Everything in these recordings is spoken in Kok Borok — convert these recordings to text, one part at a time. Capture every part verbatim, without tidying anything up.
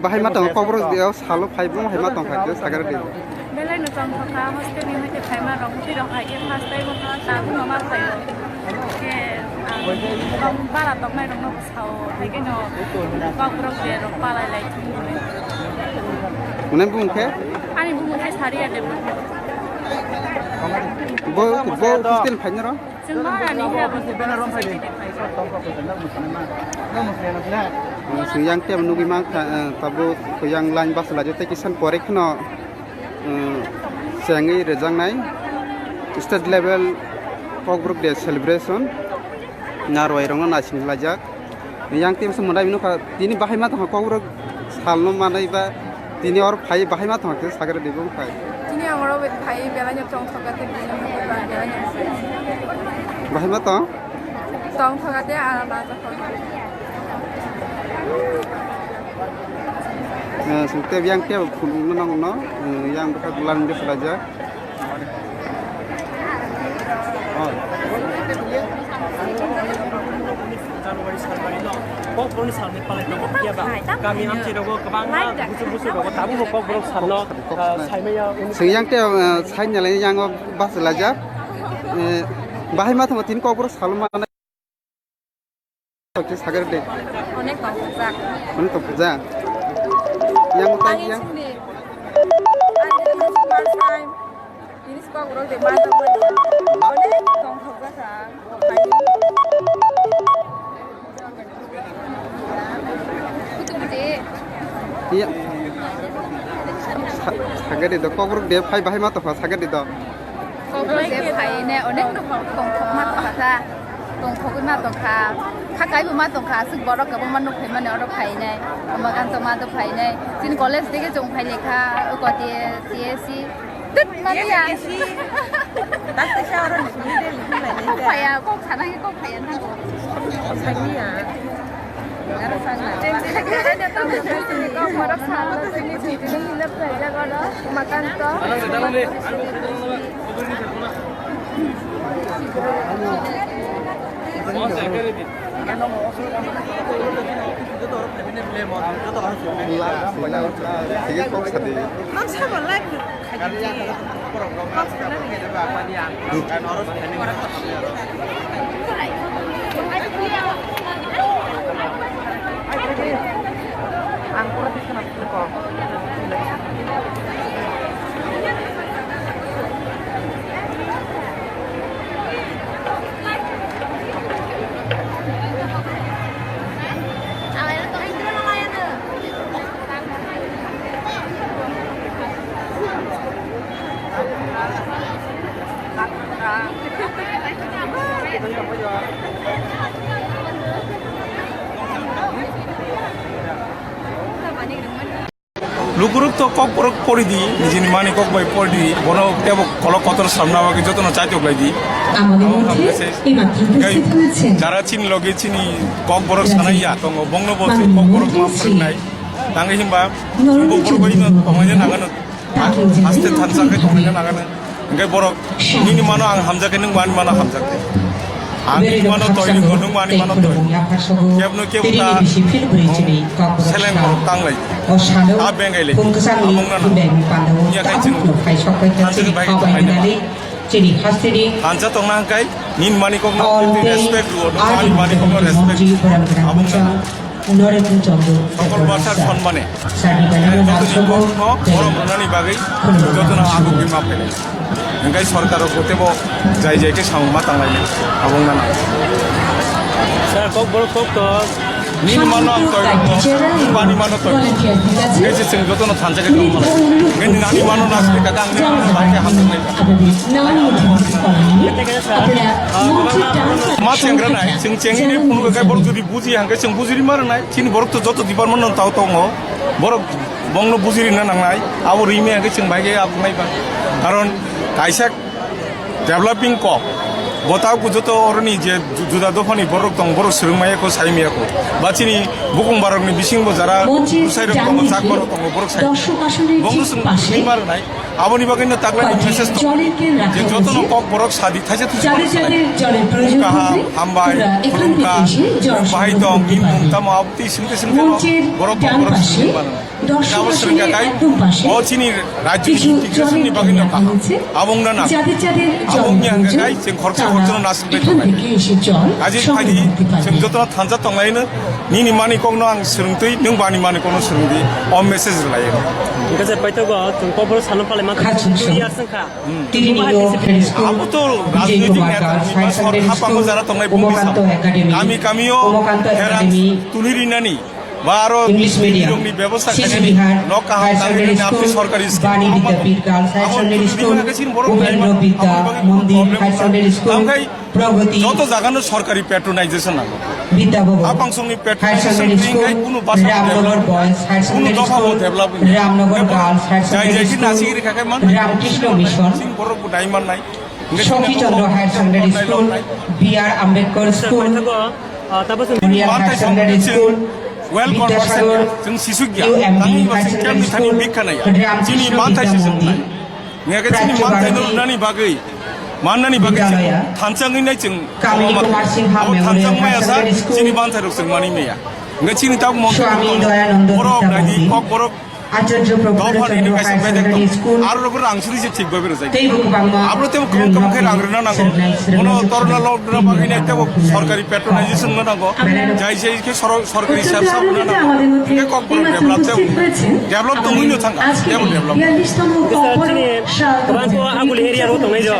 Bahai ma tongo, Kokborok salo phai bo bahai ma tongkha khe sagari di. Belai no tongthokha, hostel ni hoite phaima rok, bwtwi rok hai khe first time o tabuk no ma phaio. Khe ang bara toknai rok no sao, hai khe no Kokborok de rok palai lai thung. Mane bumung khe? Ani bumung khe Saria Debbarma. Bo, bo hostel phaina rok? Chwng ma ani he abo se bana rom phai de. Chwng yang tei nugwi mankha, eh, tabuk yang line bus lajo tei kisan pore kheno, eh, chengwi rejaknai state level Kokborok day celebration narwai rokno naising laijak. Yang team se mwnai nukha, tini bahai ma tongkha Kokborok salno manai ba tini oro phai bahai ma tongkha khe sagre di bung phai. Tini ang oro phai belai no tongthok kha tei belai no phai. Bahai ma tong? Tongthok kha tei ang ma tongthok. Eh, sung te yang te phun no nang no, eh, yang bwkha gulan de selaja. Kokborokni salni palai tongo, phiya ba kami amchai rogo kwbangma busur busur rogo tabukbo Kokborok salno, ah, saimaya. Sing yang te, ah, sain nalai yang o bas laja. Eh, bahai ma thamo tin Kokborok salma. Oke, sagar de. Onek tongthokjak. Onek tongthokjak. Yang utai yang. Ani sindi. Ani sindi first time. Ini si Kokborok de manjak mani. Onek tongthokjak kha. Iya. Sa-, sagar de do, Kokborok de phai bahai ma tongkha, sagar de do. Kokborok je phainai, onek no tongthok ma tongkha, tongthogwi ma tongkha, kha kaibo ma tongkha, aswk borok kwbangma nuk phaimani oro phainai, omo kanto ma do phainai, chini college dege chong phai lekha, o koti C S C, tit mani ya. Kok phaya, kok sana khe kok phaya na. Lukurok to Kokborok pori di, nijini mani kok bai pori di, bono tebo kolok kotor samna bagwi jotono chaitok lai di. Amoni mothe, ei matro jara chini loge chini Kokborok sanai ya tongo, bongno bo se Kokborok ma phrwngnai. Tangwi himba, Kokborok bai no tongmani nangano, haste thansa khe tongmani nangano. Hingke borok nini mano ang hamjakhe, nwng ani mano hamjakhe. Ang nini mano toi, nwng ani mano toi. Kebno kebo ta seleng borok tanglai. Ta bengai lai. Among nana. Iya kai chini. Thansa khe bai tongmani. Thansa tongna hingkai nini mani kokno respect rwo, nwng ani mani kokno respect. Among nana. Sokol basa sonmane. Jotoni kokno borom rwnani bagwi jotono agukgwi ma phainai. Hingkai sorkar rok tebo jai jai khe samung ma tanglainai. Abong nana. Sir, Kokborok kok to. Nini mano ang toi rok, bani mano toi. Hingkai se chwng jotono thansa khe tongma. Nini nani mano nasri kaka ang nini mano bai khe hamjaknai. Ma chengra nai, chwng chengni phunuk khe borok jodi buji hingke chwng bujiri ma rwnai. Chini borok to joto department no tao tongo. Borok bongno bujiri na nangnai. Abo rime hingke chwng bai khe abonai ba. Karon kaisa developing kok. Bo tao joto oroni je ju-, juda dophani borok tong, borok swrwng maya ko, sai maya ko. Ba chini bukung barokni bising bo jara usai rok tongo, chak barok tongo, borok sai. Bongno chwng bujiri ma rwnai. Aboni bagwi no taklai ni message to. Je joto no kok borok sadi thaisa thaisa borok sadi. Kaham, hambai, khulumkha, bahai tong, bini mung tamo aboni singte singte no borok kok borok sadi mano. Abo swrwngkha khai, o chini rajyoni integration ni bagwi no kaham. Abo wngna nango. Abo wngya hwnkha khai, chwng khoroksa khoroksa no nasuknai tongnai. Kaje phaidi, chwng jotono thansa tonglaino, nini mani kokno ang swrwngtwi, nwng bo ani mani kokno swrwngdi, o message rwlaio. Hwnkhe se paithago, chwng kokborok sano palai mankha, two years wngkha. Abo to rajnitik neta, ba sorkar hapango jara tongnai bongni samo. Kami kamio pherang tuli rinani, ba aro English medium, tirokni bebosta khainani, nok kaham tangwi rinani, apni sorkari scheme Bani Vidyapith Girls Higher Secondary School, Upendra Vidya Mandir Higher Secondary School, Pragati. Joto jagano sorkari patronization nango. Vidya Bhavan Higher Secondary School, Ramnagar Boys Higher Secondary School, Ramnagar Girls Higher Secondary School, Ramkrishna Mission, Sokhi Chandra Higher Secondary School, B R Ambedkar School, Memorial Higher Secondary School, Vidyasagar U M P Higher Secondary School, Ramkrishna Vidya Mandir. Hwnkhe chini manthai no rwnani bagwi, mannani bagwi chwng thansa wngwi nai chwng. Kamini Kumar Singha Memorial Higher Secondary School, chini manthai rok chwng manwi maya. Hwnkhe chini tabuk Swami Dayananda borok Vidya naidi Mandir, kok borok Acharya Prabhu Chandra Higher Secondary School, aro rok rang suri se thik babe rwjak. Teibo kwbangma abo teibo kwbang kwbang khe rang rwna nango. Mono torna lok rwna bagwi nai teibo sorkari patronization no nango. Jai jai khe soro-, sorkari sep sap rwna nango. Hwnkhe kok borok develop tei develop tongwi no thangkha. Teibo develop. Chini Rangko Aguli area ro tongnai jo.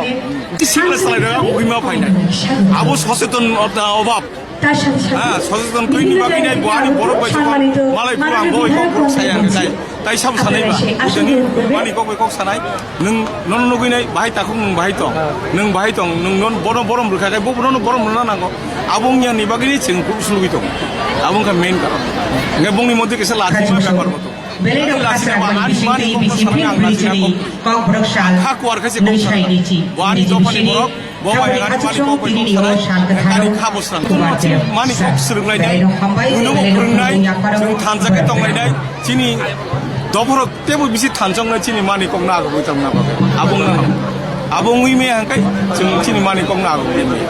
Sikla salai rok ugima phainai. Abo soseton obab. Ha, soseton twi ni bagwi nai bo ani borok bai malai pura ang bo kok borok saya ang tai. Tai sab sanai ba. Ujani mani kok bai kok sanai. Nwng nono nugwi nai bahai takhuk nwng bahai tong. Nwng bahai tong. Nwng non bono borom rwkha kai bo bono borom rwna nango. Abo wngya ni bagwi ni chwng kuk sulugwi tong. Abo wngkha main karon. Nge bongni moddhe kisa lachima bepar bo tong. Belai rok khasra bai bising twi bising phil phil chini kok borok sal nwi sai ni chi. Bo ani dopha ni borok, bo bai ani malik kok bai kok sanai, ani kha bo srang. Mani kok swrwng lai nai, buino bo phwrwng nai, chwng thansa khe tong lai nai, chini dopha rok teibo bisi thansa wngnai chini mani kok no agurwi tong na bagwi. Abo wngna nango. Abo wngwi maya hwnkhe chwng chini mani kok no agurwi maya.